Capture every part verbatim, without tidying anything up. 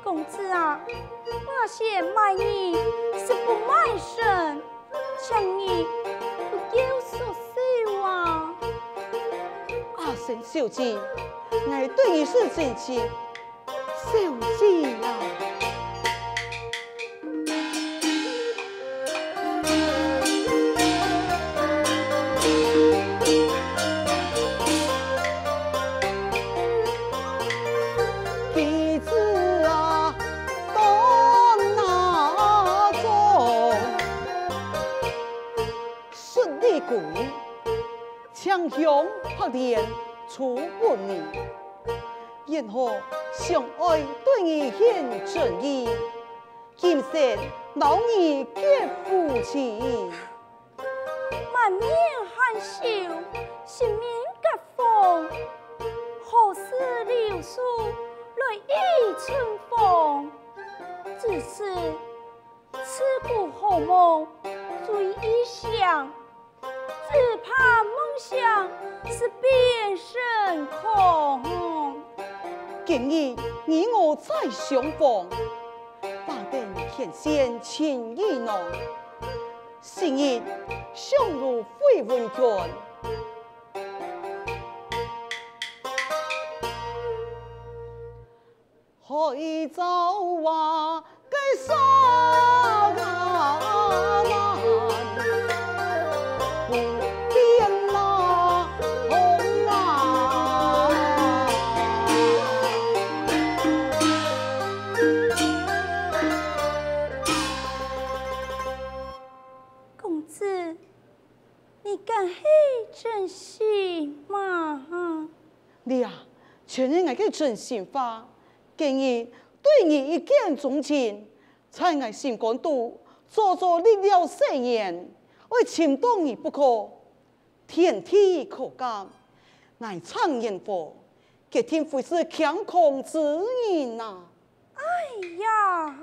公子啊，阿仙賣藝，實不賣身，請你不要作秀啊！阿仙小姐，𠊎對你係真心，小姐啊！ 滿面含羞，性命隔風，何事留樹，來倚春風？只是自古何夢最易醒，只怕夢醒時變成空。今日你我再相逢，花燈牽線情意濃。 昔日相如飛雲捲。海潮啊，該沙啊，不变那红啊。公子， 你敢係真心嗎？這啊，全係𠊎个真心話。今日對你一見鍾情，在𠊎心肝肚早早立了誓言，愛尋到你不可。天地可鑑，𠊎程彥和，決定會係卿卿之人啊！哎呀！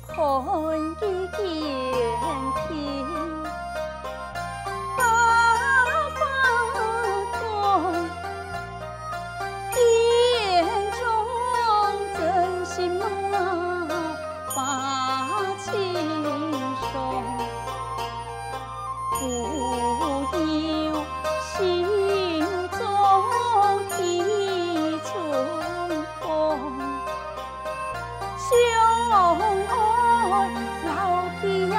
看佢堅挺，百花開，眼中真心啊，把情傷。故有心中的春风。 相爱牢记呀，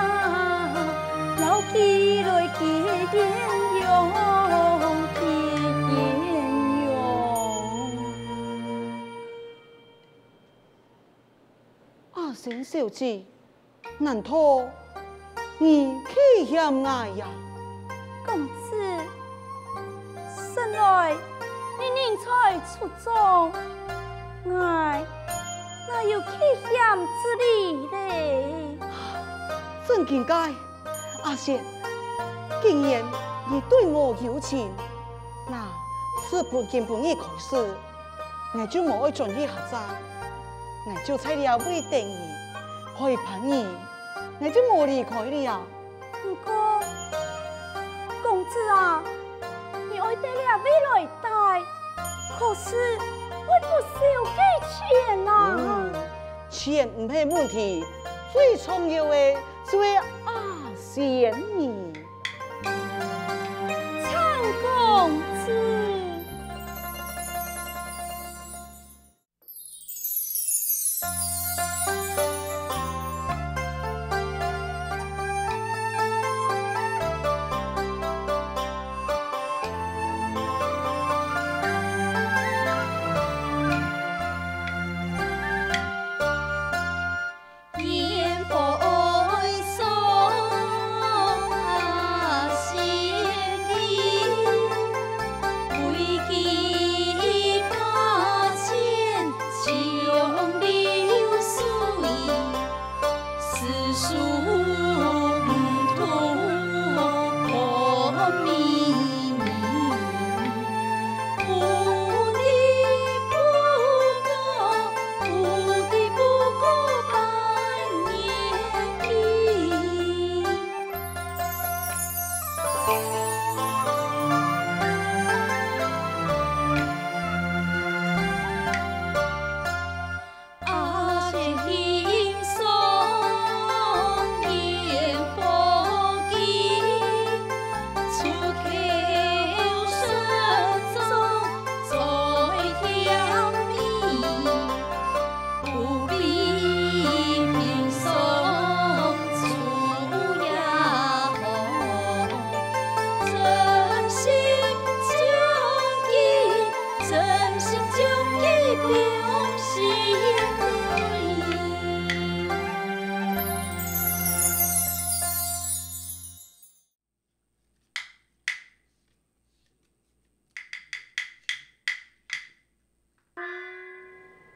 牢记来结鸳鸯，结鸳鸯。阿仙小姐， 難道你棄嫌𠊎呀？公子，生來你人才出眾，𠊎哪有棄嫌之理咧？正經个，阿仙，既然你對我有情，那自本今晡日開始， 𠊎就無愛轉去客棧，𠊎就在這位等你，陪伴你，𠊎就無離開了。毋過，公子啊，你愛在這位來戴，可是愛不少个錢啊！嗯，錢毋係問題，最重要个就係阿仙你。 程公子。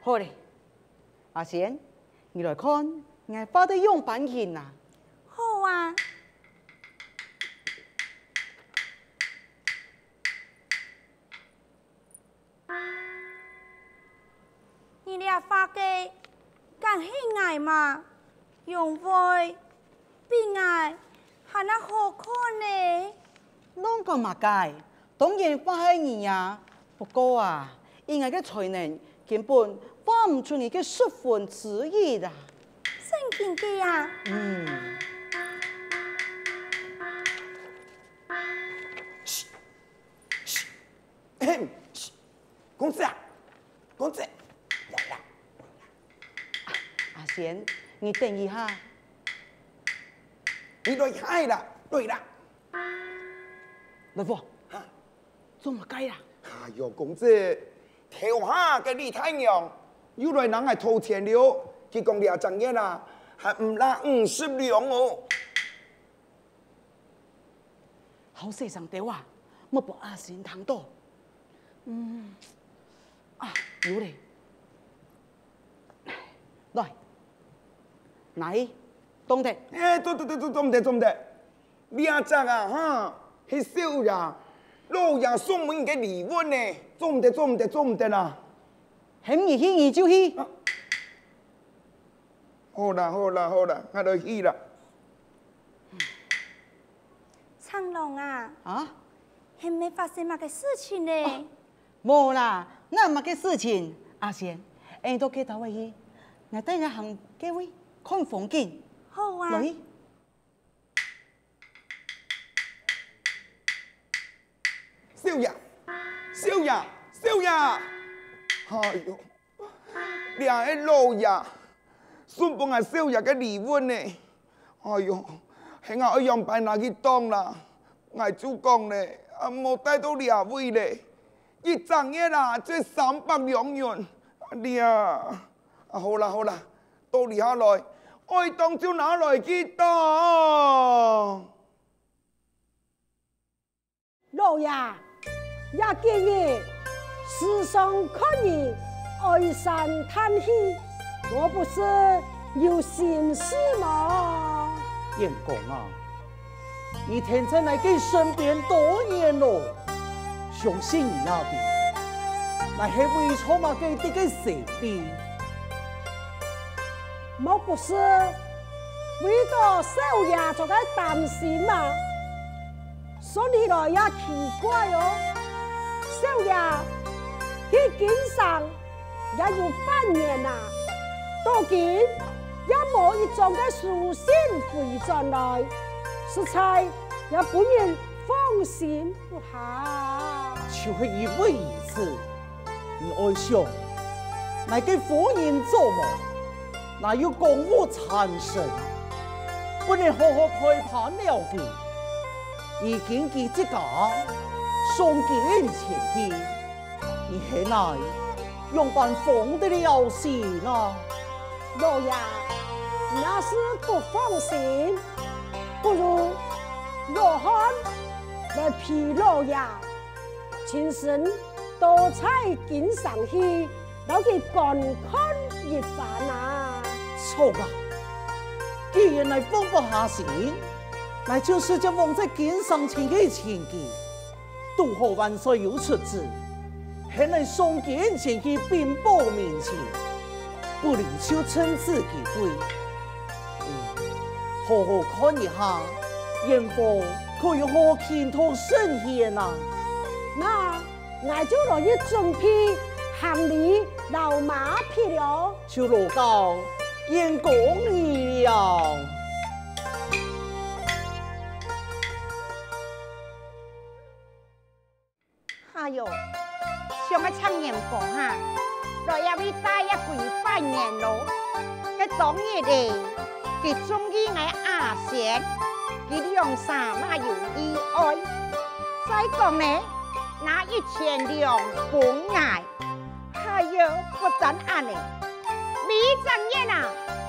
好咧，阿仙，你來看，𠊎畫到樣般形啊？好啊。 你這畫个，敢係𠊎嘛？仰會比𠊎還較好看呢？啷講麼个？當然畫係你啊！不過啊，以𠊎个才能，根本畫毋出你个十分之一啊！正經个啊？嗯。 公子啊，公子，來啦！阿仙，你等一下。你來嗨啦，來啦！來福，哈？做麼个啦？哎喲，公子，頭下个李大娘又來摎𠊎討錢了。佢講這隻月啊，還毋罅五十兩哦。 好細聲兜啊，莫分阿仙聽到。嗯，啊，有咧。來，來，當得。哎，做、做、做、做、做毋得，做毋得。這隻啊，哈，係少爺、老爺送分你个禮物呢，做毋得，做毋得，做毋得啦。喊你去，你就去。啊。 好啦，好啦，好啦，𠊎來去啦。長郎啊，啊？係毋係發生麼个事情呢？哦，無啦，哪麼个事情？阿仙，𠊎到該頭位去，𠊎帶你行該位看風景。好啊。來。 少爺，少爺，少爺！哎喲，這係老爺送分𠊎少爺个禮物呢。哎喲，係𠊎愛仰般拿去當啦？𠊎就講咧，啊，莫帶到這位咧，一隻月啊，就三百兩銀。這，啊，好啦，好啦， 到這下來，愛當就拿來去當。老爺，這幾日時常看你唉聲嘆氣，莫不是有心事無？燕公啊， 你跈在𠊎个身邊多年囉，相信你也知，𠊎係為著麼个得个生病。莫不是為著少爺做个擔心嘛？算起來也奇怪哦，少爺去京城 也有半年啊，到今也無一張个書信回轉來，實在也分人放心不下。就係因為如此，你愛想，𠊎个夫人做媒，哪有公務纏身，不能好好陪伴了佢，如今佢自家送金錢去， 你係哪仰般放得了心啊？老爺，若是不放心，不如老漢來陪老爺，親身到在京城去，摎佢觀看一番啊！著啊！既然𠊎放不下心，𠊎就直接往在京城尋个親戚。 堵好萬歲有出旨，喊𠊎送金錢去稟報民情，不如就趁此機會，嗯，好好看一下煙火可有好慶到神仙啊？那，𠊎就來去準備行李摎馬匹了。就勞駕，見過你了。 哎喲，想愛趁煙火哈，來這位戴這幾百年咯。該當日咧，佢中意𠊎阿仙，佢兩儕嘛有意愛。再講呢，拿一千兩分𠊎。哎喲，不單恁呢， 每隻月啊，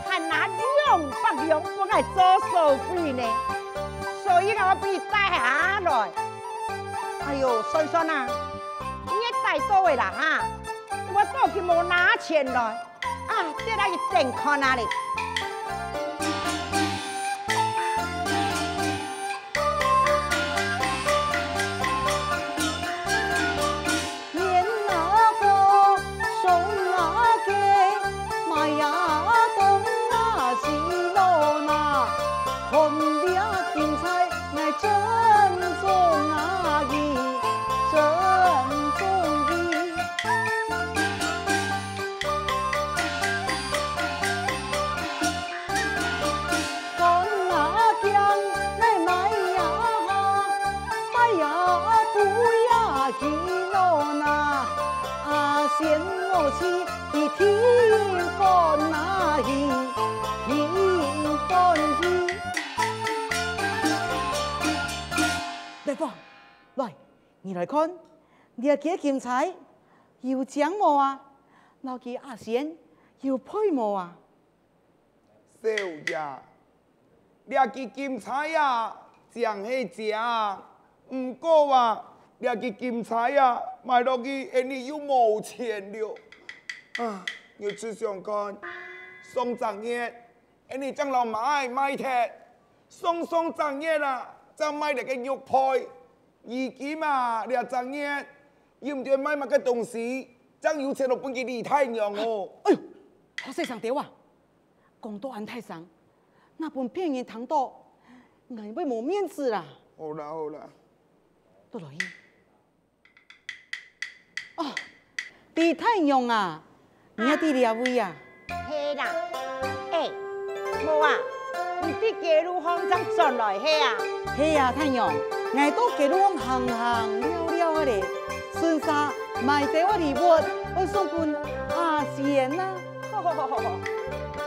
還拿兩百兩分𠊎做所費呢，所以𠊎愛分佢帶下來。哎喲，算算啊，月底到了啦哈，無多久無拿錢來，啊，跌下去等看啊咧。 面那高，上那低，買呀東啊西喏那，看這金釵，𠊎真中啊意，真中意。 看啊靚，𠊎買呀下，買呀貴呀幾多哪，阿仙我是一定歡喜，一定歡喜。來吧，來，你來看，這个金釵有靚無啊？摎佢阿仙有配無啊？ 少爺，這支金釵啊，靚係靚，毋過啊，這支金釵啊，買落去𠊎俚又無錢了。啊，你試想看，上隻月，𠊎俚正摎馬仔賣忒，上上隻月啊，正賣這个玉佩。如今啊，這隻月，又毋知賣麼个東西，正有錢來分佢李大娘哦。哎喲，好細聲兜啊！ 講到恁大聲，若分別人聽到，𠊎會無面子啦。好啦好啦，倒來去。哦，李大娘啊，你也在這位啊？係啦，欸，無啊，你在街路項正轉來係啊？係啊，大娘，𠊎到街路項行行尞尞啊咧，順續買兜仔禮物，愛送分阿仙啊。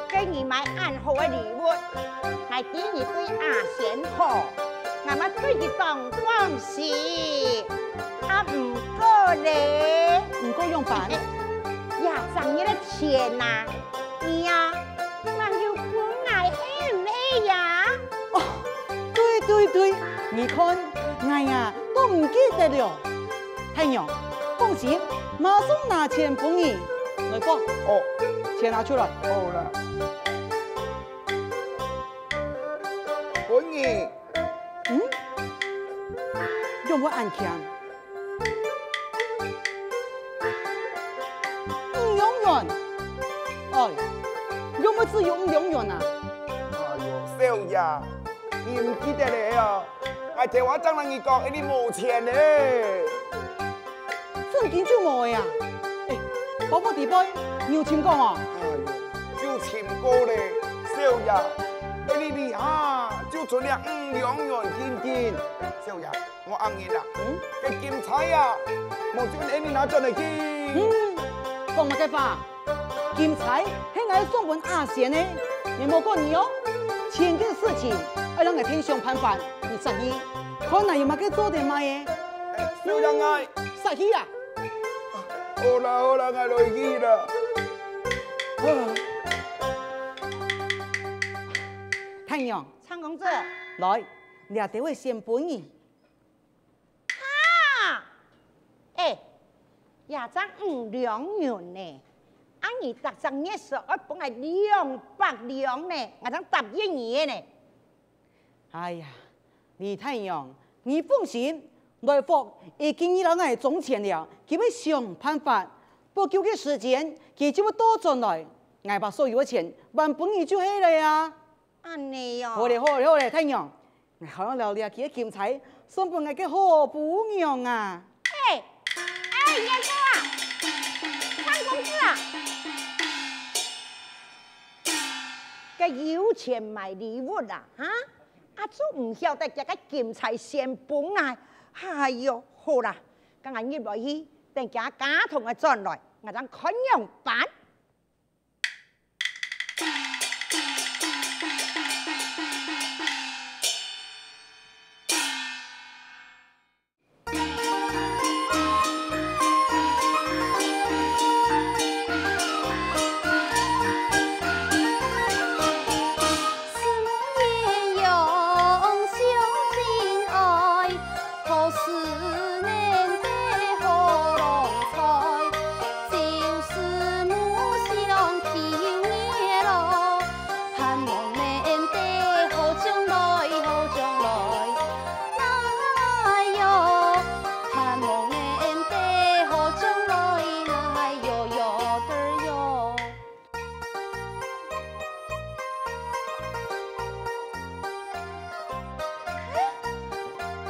該你買恁好个禮物，𠊎知你對阿仙好，𠊎嘛對你當歡喜。啊，毋過咧，毋過仰般？這隻月个錢啊，你啊，還有分𠊎係毋係呀？哦，對對對，你看，𠊎啊，都毋記得了。 大娘，放心，馬上拿錢分你。來吧，哦，錢拿出來。好啦。分你。嗯？仰會恁輕？五兩銀。哎，仰會只有五兩銀啊？哎喲，少爺，你毋記得了哦？ 𠊎頭下正摎你講，𠊎俚無錢咧。正經就無个啊？欸，包袱裡背，你有尋過無？哎喲，就尋過咧，少爺，𠊎俚這下就賰這五兩銀定定。少爺，𠊎恁樣啦，嗯？該金釵啊，無就𠊎俚拿轉來去。嗯，講麼个話？ 金釵係𠊎送分阿仙个，你莫怪你哦。錢个事情，愛摎𠊎定想辦法，你煞去，看哪有麼个做得賣个。哎，少爺𠊎。煞去啊！好啦好啦，𠊎來去啦。啊。大娘，長公子，來，這兜仔先分你。 哈！欸，這正五兩銀呢，啊你逐隻月數愛分𠊎兩百兩呢，𠊎正答應你个呢。哎呀，李大娘，你放心，來福已經摎𠊎裝錢了，佢會想辦法，不久个時間，佢就會倒轉來，𠊎把所有个錢還分你就係了啊。恁樣哦。好咧，好咧，好咧，大娘， 𠊎好想了這期个金釵送分𠊎个好餔娘啊！哎，哎，嚴哥啊，潘公子啊，該有錢買禮物啦，哈？啊，就毋曉得這个金釵先分𠊎。哎喲，好啦，該𠊎入來去，等厥家童仔轉來，𠊎正看仰般。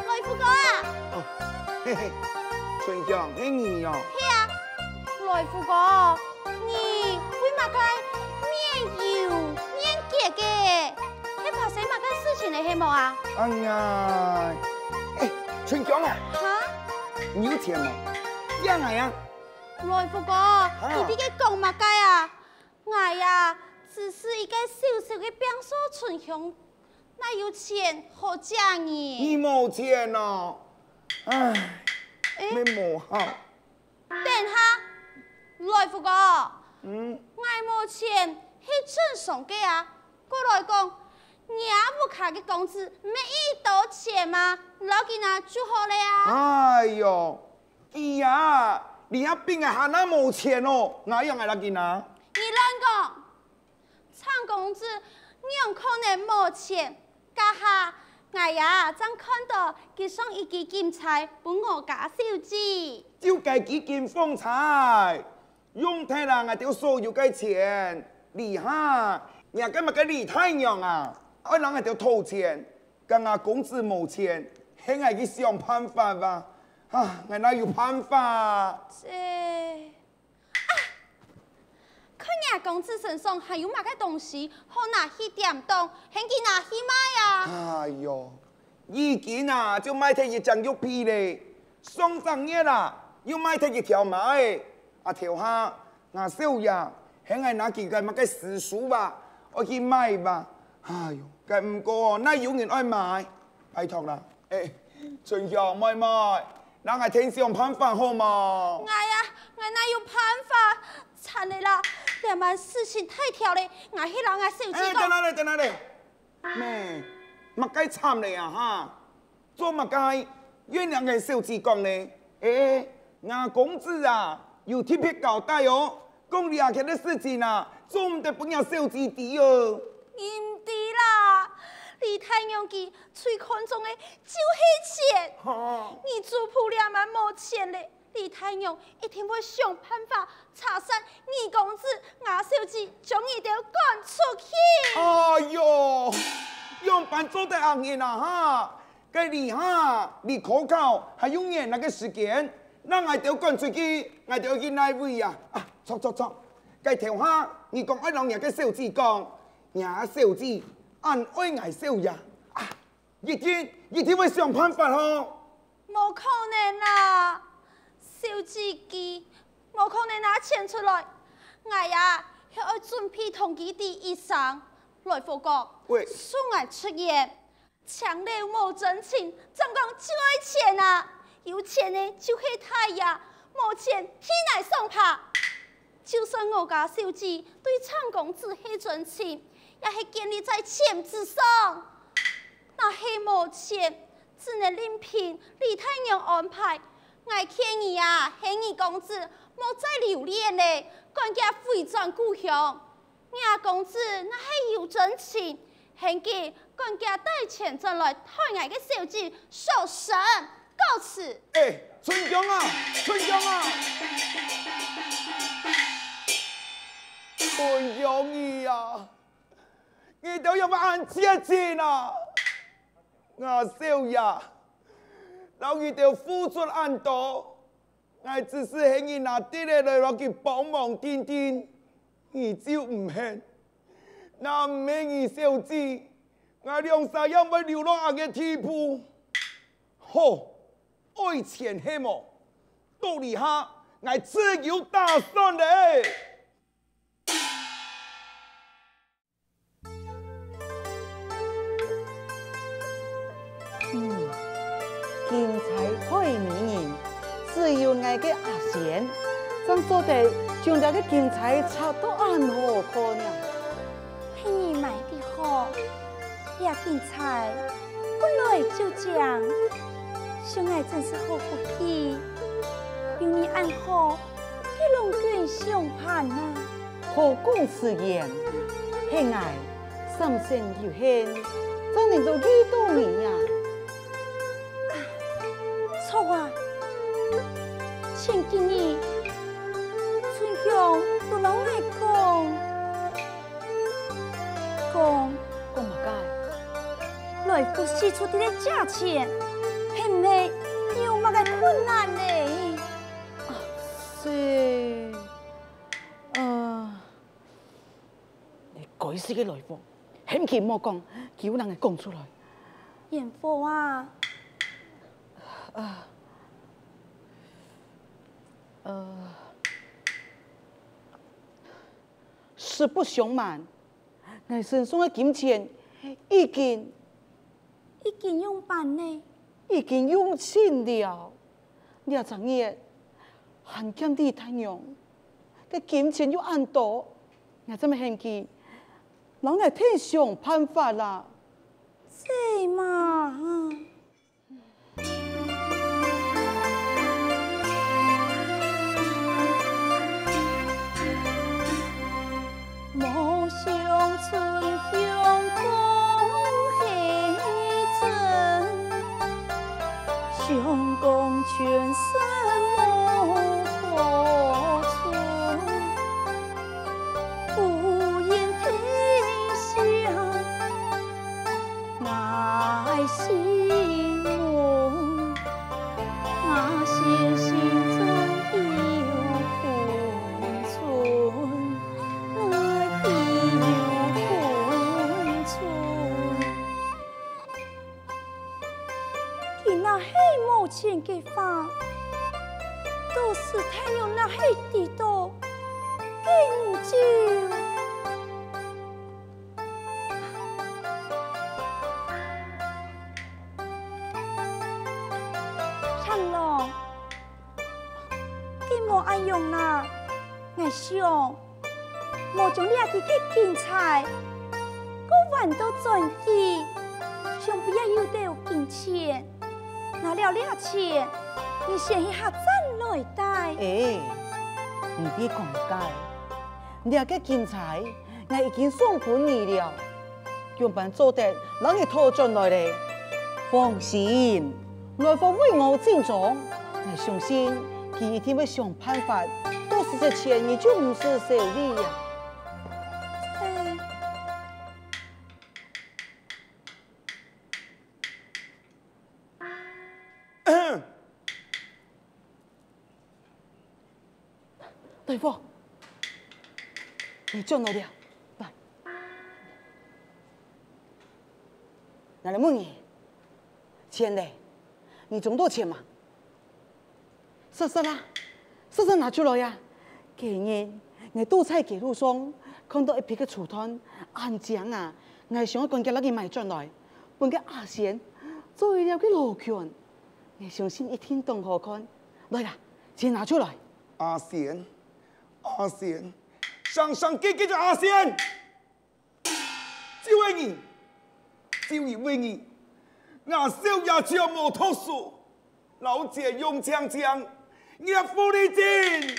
來福哥啊！哦，嘿嘿，春香，係你哦。係啊，來福哥，你為麼个面憂面結个？係發生麼个事情了係無啊？哎呀，哎，春香啊，哈？你有錢無？借𠊎啊！來福哥，你在該講麼个啊？ 𠊎啊，只係一個小小个病所，春香，哪有錢好借你？你無錢哦？唉，哎，乜無好。等下，來福哥，嗯，𠊎無錢係正常个啊。過來講，若屋下个公子乜已多錢嘛，摎佢拿就好了啊。哎喲， 佢啊，這下比𠊎還較無錢哦，𠊎仰𠊎摎佢拿？你亂講！鄭公子仰可能無錢？這下𠊎啊正看著佢送一支金釵分吾家小姐。就該支金鳳釵，用忒啦𠊎兜所有个錢。這下，若个麼个李大娘啊，愛摎𠊎兜討錢。 該吾公子無錢，喊𠊎去想辦法啊！啊，𠊎哪有辦法？這，啊，看若公子身上還有麼个東西，好拿去店當，喊佢拿去賣啊！哎喲，已經啊，就賣忒一張玉佩了。上隻月啊，又賣忒一條馬仔。啊，頭下 吾少爺喊𠊎拿佢个麼个私書啊，愛去賣啊。哎喲，該毋過哪有人愛買？拜託啦，哎，春香妹妹，摎𠊎添想辦法好無？𠊎啊，𠊎哪有辦法？慘了啦，這滿事情大條了，𠊎去摎吾小姐講。哎，等下咧，等下咧， 咩，麼个慘了啊哈？做麼个愛摎吾小姐講呢？欸，吾公子啊，有特別交代哦，講這件个事情啊，做毋得分吾小姐知哦。你毋知啦，李大娘佢最看重个就係錢。哈。你主僕這滿無錢了， 李大娘一定會想辦法拆散你公子、吾小姐，將你兜趕出去。哎喲，仰般做得恁樣啊哈？該這下，離科考還有兩年个時間，若𠊎兜趕出去，𠊎兜去哪位啊？啊，著著著，該頭下，你講愛摎若个小姐講，若小姐恁愛𠊎少爺啊，一定一定會想辦法吼。 無可能啦，小姐佢無可能拿錢出來。𠊎啊，係愛準備同佢知一聲，來福哥，喂。送𠊎出院，青樓無真情，正講就愛錢啊！有錢个就係大爺，無錢去哪上爬？ 就算吾家小姐對鄭公子係真情，也係建立在錢之上。若係無錢，只能任憑李大娘安排。𠊎勸你啊，喊你公子莫再留戀了，趕緊回轉故鄉。若公子若係有真情， 喊佢趕緊帶錢轉來，代𠊎个小姐贖身，告辭。欸，春香啊，春香啊！春香你啊，你兜仰會恁絕情啊？吾少爺，摎你兜付出恁多，𠊎只係喊你拿兜仔來摎佢幫忙定定，你就毋肯。若毋係你小姐，𠊎兩儕也毋會流落恁个地步。好，愛錢係無？到這下，𠊎自有打算咧。 嗯，金釵配美人，只有𠊎个阿仙，正做得將這个金釵插到恁好看啊！係你買得好，這金釵本來就靚，想𠊎真係好福氣，有你恁好， 該攏緊相伴啊！好講自然，係𠊎三生有幸，正能夠遇到你啊！著啊！前幾日，春香都摎𠊎講，講，講麼个？來福使出這个價錢，係毋係有麼个困難呢？啊，係。 啊，你該死个來福，喊佢莫講，佢又正會講出來。元福啊！啊，呃，實不相瞞，𠊎身上个金錢已經，已經用忒呢？已經用盡了。 這隻月還欠你大娘个金錢又恁多，𠊎正會喊佢摎𠊎添想辦法啦。這嘛， 莫想春香江水深，想江泉深莫可出。不言天下𠊎心梦。 吾心心中有分寸，哪有分寸？佢若係無錢个話，到時大娘若係知到，該毋就…… 三郎，該無恁樣啦，𠊎想，莫將這支个金釵，過換到鑽戒，想必也有兜金錢。拿了這錢，你先去客棧來戴。欸，你別講該，這个金釵 𠊎已經送分你了，仰般做得摎你討轉來咧？放心，來福為我盡忠，𠊎相信佢一定會想辦法，到時節錢你就毋使愁慮啊。大夫，你轉來了，來。𠊎來問你，錢咧？你裝著錢無？煞煞啦，煞煞拿出來啊！該日，𠊎堵在街路上，看著一匹个雛段，恁靚啊！𠊎想愛趕緊摎佢買轉來，分該阿仙做一條个羅裙。𠊎相信一定當好看。來啦，錢拿出來！ 阿仙，阿仙，生生个个就阿仙！就係你，就因為你，𠊎少爺就無讀書，摎錢用淨淨，你係狐狸精！